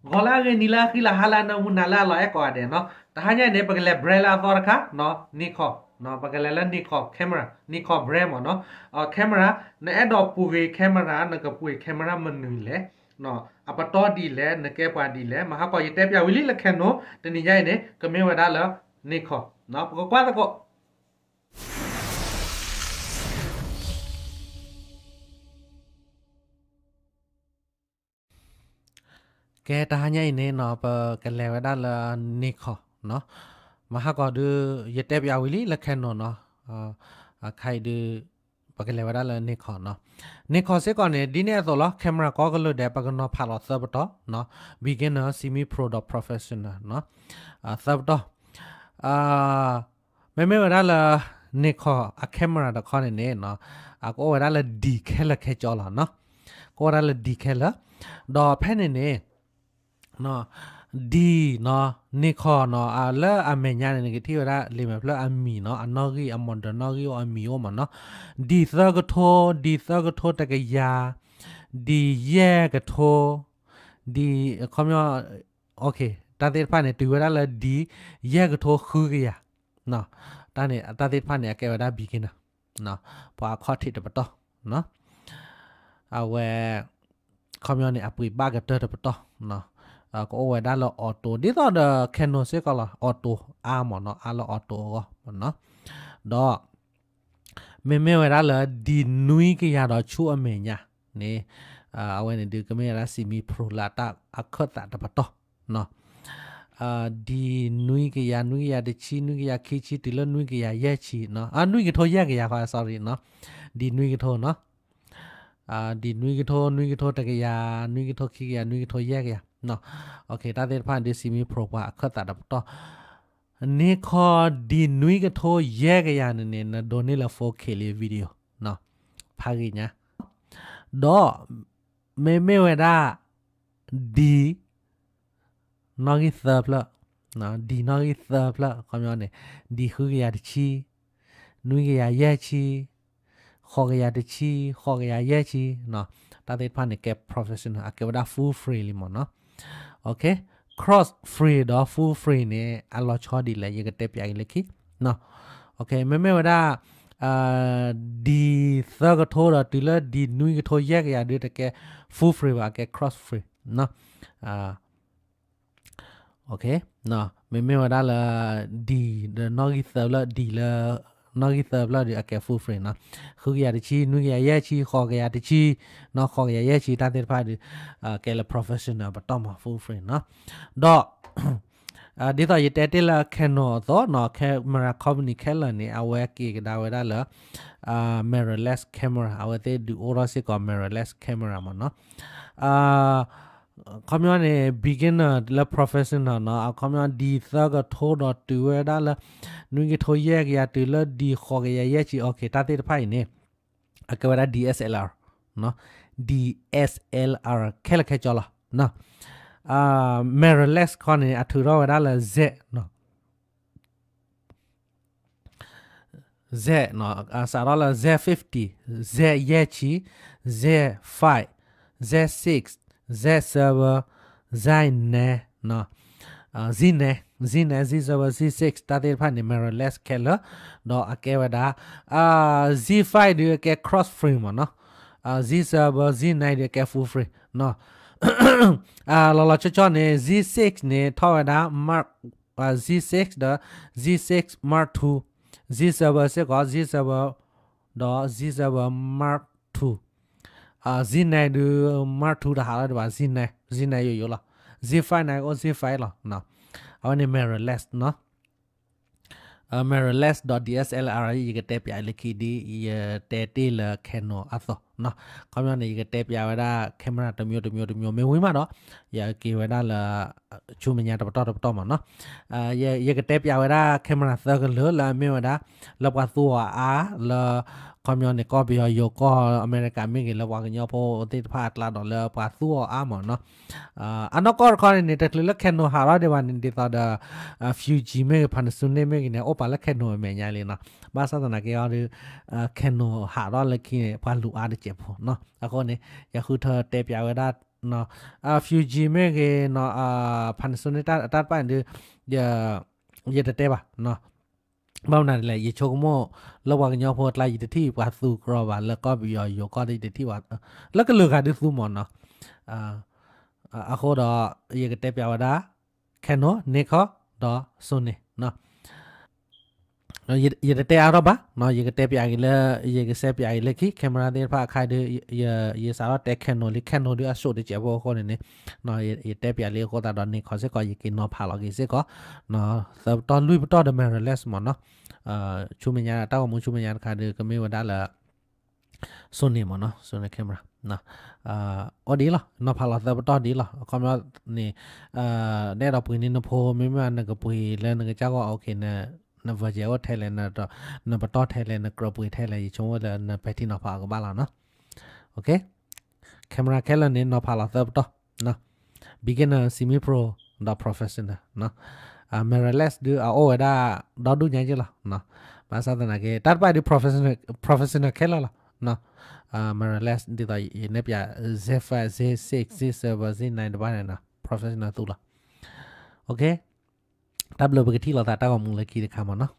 ဂီၤလၢအဂ့ၤ နံၤလၢအဃံလၤ ဟါလၢအနၢမူ နၤလၢအလီၤအဲၣ်ကိးဂၤဒဲးနီၤ. တဟါညါအံၤန့ၣ် ပကလဲၤ brand လၢအသီတခါနီၤ, Nikon နီၤ, ပကလဲၤလၢ Nikon camera, Nikon brand မ့ၢ်နီၤ. အ camera နအဲၣ်ဒိးပှ့ၤ camera နကပှ့ၤ camera မနုၤလဲၣ်, အပတီၢ်ဒ်လဲၣ်, နကဲပှၤဒ်လဲၣ်, မဟါကီးယတဲပျးဝံၤလံလၢ Canon, တနံၤညါအံၤန့ၣ် ကမ့ၢ်ဝဲဒၣ်လၢ Nikon နီၤ, ပကကွၢ်သကိး ကဲ တဟါညါအံၤန့ၣ်နီၤ ပကလဲၤဝဲဒၣ်လၢ Nikon နီၤ. မဟါကီးဒုး ယတဲပျးဝံၤလံလၢ Canon နီၤ. အခါအံၤဒုး ပကလဲၤဝဲဒၣ်လၢ Nikon နီၤ. Nikon စ့ၢ်ကီးန့ၣ် ဒ်န့ၣ်အသိးလီၤ, camera ကိးကလုာ်ဒဲး ပကနီၤဖးလီၤသၢပတီၢ်နီၤ, beginner, semi pro ဒီး professional နီၤ. သၢပတီၢ် မ့မ့ၢ်ဝဲဒၣ်လၢ Nikon အ camera တခီန့ၣ်န့ၣ်နီၤ, ကအိၣ်ဝဲဒၣ်လၢ D ခဲလၢာ်ခဲဆ့လီၤနီၤ. ကအိၣ်ဝဲဒၣ်လၢ D ခဲလၢာ်, ဒီးဖဲန့ၣ်န့ၣ် D နီၤ, Nikon နီၤ, လၢအမဲာ်ညါန့ၣ် နကထံၣ်ဝဲဒၣ် လံာ်မဲာ်ဖျၢၣ်အမံၤနီၤ, အနီၣ်ဂံၢ် အ model နီၣ်ဂံၢ်အိၣ်အမံၤအိၣ်မ့ၢ်နီၤ. D သၢကထိ, D သၢကထိတကယၤ, D ယဲၢ်ကထိ, D ခီပညီ တၢ်သ့ၣ်တဖၣ်န့ၣ် တုၤဝဲဒၣ်လၢ D ယဲၢ်ကထိဃုကယၤ, တၢ်န့ၣ် တၢ်သ့ၣ်တဖၣ်န့ၣ် အကဲဝဲဒၣ် beginner, ပှၤအခီၣ်ထံးတပတီၢ်, အဝဲ ခီပညီန့ၣ် အပှ့ၤဘၣ်ကတၢၢ်တပတီၢ်, ကအိၣ်ဝဲဒၣ်လၢ auto ဒ်သိးဒီး Canon စ့ၢ်ကီးလီၤ, auto အါမ့ၢ်နီၤ, အါလၢ auto အဂီၢ်မ့ၢ်နီၤ. ဒီး မ့မ့ၢ်ဝဲဒၣ်လၢ D နွံကယၤဒီးဆူအမဲာ်ညါန့ၣ်, အဝဲန့ၣ်ဒုးကမ့ၢ်ဝဲဒၣ် semi pro လၢအတၢ်အခၢၣ်သးတပတီၢ်နီၤ. D နွံကယၤ, နွံကယၤတဆံ, နွံကယၤခံဆံ, တုၤလၢနွံကယၤယဲၢ်ဆံနီၤ, နွံကထိယဲၢ်ကယၤဃီ, sorry နီၤ, D နွံကထိနီၤ, D နွံကထိ, နွံကထိတကယၤ, နွံကထိခံကယၤ, နွံကထိယဲၢ်ကယၤ. OK, တၢ်သ့ၣ်တဖၣ်ဒုး semi pro ပှၤအခၢၣ်သးတပတီၢ်, Nikon D နွံကထိယဲၢ်ကယၤန့ၣ်န့ၣ် နဒိးန့ၢ်လၢ four K လံ video နီၤ, ဖးဂ့ၤညါ. ဒီး မ့မ့ၢ်ဝဲဒၣ် D နီၣ်ဂံၢ်သၢဖျၢၣ်, D နီၣ်ဂံၢ်သၢဖျၢၣ် ခီပညီန့ၣ် D ဃုကယၤတဆံ, နွံကယၤယဲၢ်ဆံ, ဃိးကယၤတဆံ, ဃိးကယၤယဲၢ်ဆံနီၤ, တၢ်သ့ၣ်တဖၣ်န့ၣ် ကဲ professional, အကဲဝဲဒၣ် full frame လံမ့ၢ်နီၤ. OK, cross frame ဒီး full frame န့ၣ် အလီၤဆီဒ်လဲၣ် ယကတဲပျးက့ၤလၢခံ. OK, မ့မ့ၢ်ဝဲဒၣ် D သၢကထိဒီးတုၤလၢ D နွံကထိယဲၢ်ကယၤဒုး တကဲ full frame ဘၣ်, အကဲ cross frame နီၤ. OK, မ့မ့ၢ်ဝဲဒၣ်လၢ D ဒီးနီၣ်ဂံၢ်သၢဖျၢၣ်, D လၢနီၣ်ဂံၢ်သၢဖျၢၣ်ဒုး အကဲ full frame နီၤ. ဃုကယၤတဆံ, နွံကယၤယဲၢ်ဆံ, ဃိးကယၤတဆံနီၤ, ဃိးကယၤယဲၢ်ဆံ တၢ်သ့ၣ်တဖၣ်ဒုး ကဲလၢ professional ပတီၢ်မး full frame နီၤ. ဒီး ဒ်သိးယတဲတ့ၢ်လၢ Canon အသိးနီၤ, camera company ခဲလၢာ်န့ၣ် အဝဲက့ၤကဒါဝဲဒၣ်လၢ mirrorless camera, အဝဲသ့ၣ်ဒုးအိၣ်ထီၣ်စ့ၢ်ကီး mirrorless camera မ့ၢ်နီၤ. ခီပညီန့ၣ် beginner လၢ professional နီၤ, အခီပညီ D သၢကထိဒီးတုၤဝဲဒၣ်လၢ နွံကထိယဲၢ်ကယၤတုၤလၢ D ဃိးကယၤယဲၢ်ဆံ, OK, တၢ်သ့ၣ်တဖၣ်အံၤန့ၣ် အကဲဝဲဒၣ် D S L R, D S L R ခဲလၢာ်ခဲဆ့လီၤ. mirrorless ခီန့ၣ် အထုးထီၣ်ဝဲဒၣ်လၢ Z, Z, စးထီၣ်လၢ Z fifty, Z ယဲၢ်ဆံ, Z five, Z six, Z seven, Z nine, Z nine, Z nine, Z seven, Z six တၢ်သ့ၣ်တဖၣ်န့ၣ် mirrorless ခဲလၢာ်, ဒီးအကဲဝဲဒၣ် Z five ဒုးအကဲ cross frame မ့ၢ်နီၤ, Z seven, Z nine ဒုးအကဲ full frame နီၤ. လီၤလီၤဆီဆီန့ၣ် Z six န့ၣ် ထီၣ်ဝဲဒၣ် Mark, Z six ဒီး Z six Mark two, Z seven စ့ၢ်ကီး Z seven ဒီး Z seven Mark two, Z nine ဒုး Mark two တဟးလီၤဒံးဘၣ်, Z nine, Z nine ယိယိလီၤ, Z five န့ၣ်ကအိၣ် Z five လီၤ. အဝဲန့ၣ် mirrorless နီၤ. mirrorless ဒီး D S L R ယကတဲပျးလၢခံဒ် ယတဲတ့ၢ်လၢ Canon အသိးနီၤ. ခီပညီန့ၣ် ယကတဲပျးဝဲဒၣ် camera တစ်မျိုးတစ်မျိုးတစ်မျိုး မ့ၢ်ဝံၤမးဒီး ယက့ၤဝဲဒၣ်လၢ ဆူမဲာ်ညါတပတီၢ်တပတီၢ်မးနီၤ. ယကတဲပျးဝဲဒၣ် camera သၢကလုာ်လၢအမ့ၢ်ဝဲဒၣ် လၢပှၤသူအီၤအါ လၢ ခီပညီန့ၣ် ကီၢ်ပယီၤယိၤ ကီၢ်အမဲရကၤမ့ၢ်ဂ့ၤ လၢပှၤကညီဖိသ့ၣ်တဖၣ်အကျါဒီးလၢပှၤသူအီၤအါမးနီၤ. အနီၢ်ကီၢ်တခီန့ၣ်န့ၣ် တချုးလၢ Canon ဟးထီၣ်ဒံးဘၣ်န့ၣ် ဒ်သိးဒီး Fuji မ့ၢ်ဂ့ၤ Panasonic မ့ၢ်ဂ့ၤန့ၣ် အိၣ်ပာ်လၢ Canon အမဲာ်ညါလံနီၤ. ဘၣ်ဆၣ်သနာ်က့အီၤဒီး Canon ဟးထီၣ်လၢခံန့ၣ် ပှၤလူၤအါတစဲးဖိနီၤ. အဃိန့ၣ် ယဃုထၢတဲပျးဝဲဒၣ် Fuji မ့ၢ်ဂ့ၤနီၤ Panasonic တၢ်တဖၣ်န့ၣ်ဒုး ယတတဲဘၣ်နီၤ. ဘၣ်မနုၤလဲၣ် ယဆိကမိၣ် လၢပှၤကညီဖိအကျါ ယတထံၣ်ပှၤသူကရီဘၣ် လၢကီၢ်ပယီၤယိၤကီၢ်ဒီး ယတထံၣ်ပှၤ လၢကလုာ်ဂၤဒုးသူမ့ၢ်နီၤ. အဃိဒီး ယကတဲပၠးဝဲဒၣ် Canon, Nikon ဒီး Sony နီၤ. ယတတဲအါထီၣ်ဘၣ်နီၤ, ယကတဲပၠးက့ၤလၢ ယကစဲပၠးက့ၤလၢခံ camera သ့ၣ်တဖၣ်အခါဒုး ယစးထီၣ်တဲ Canon လံ, Canon ဒုးအစိၣ်တစဲးဖိအဃိန့ၣ်န့ၣ် ယတဲပၠးလံအဃိသတးဒီး Nikon စ့ၢ်ကီး ယက့ၤနီၤဖးလီၤက့ၤစ့ၢ်ကီး သၢပတီၢ်လွံၢ်ပတီၢ်ဒီး mirrorless မ့ၢ်နီၤ. ဆူမဲာ်ညါ တၢ်ဂီၤမူဆူမဲာ်ညါတခါဒုး ကမ့ၢ်ဝဲဒၣ်လၢ Sony မ့ၢ်နီၤ, Sony camera အိၣ်ဒ်လီၤ, နီၤဖးလီၤသၢပတီၢ်ဒ်လီၤ. အခီပညီန့ၣ် နအဲၣ်ဒိးပှ့ၤန့ၢ်နဖိ မ့မ့ၢ်နကပှ့ၤလၢနကစၢ်ဂီၢ် OK န budget အိၣ်ထဲလဲၣ်, နပတီၢ်ထဲလဲၣ်, နကြၢးပှ့ၤထဲလဲၣ်, ယဆိကမိၣ်လၢနပဲာ်ထံနီၤဖးအီၤကဘၣ်လီၤနီၤ. OK, camera ခဲလၢာ်န့ၣ် နီၤဖးလီၤသၢပတီၢ် beginner, semi pro ဒီး professional နီၤ. Mirrorless ဒုးအအိၣ်ဝဲဒၣ်ဒီဒူၣ်ညါက့လီၤ. ဘၣ်ဆၣ်သနာ်က့ တၢ်တဖၣ်ဒုး professional, professional ခဲလၢာ်လီၤ. Mirrorless ဒ်သိးယနဲၣ်ပၠး Z five, Z six, Z seven, Z nine တဖၣ်န့ၣ်နီၤ professional သူလီၤ. OK, တၢ်ဘျုး ပကထံၣ်လိာ်သးတၢ်ဂီၤမူလၢခံတခါမ့ၢ်နီၤ.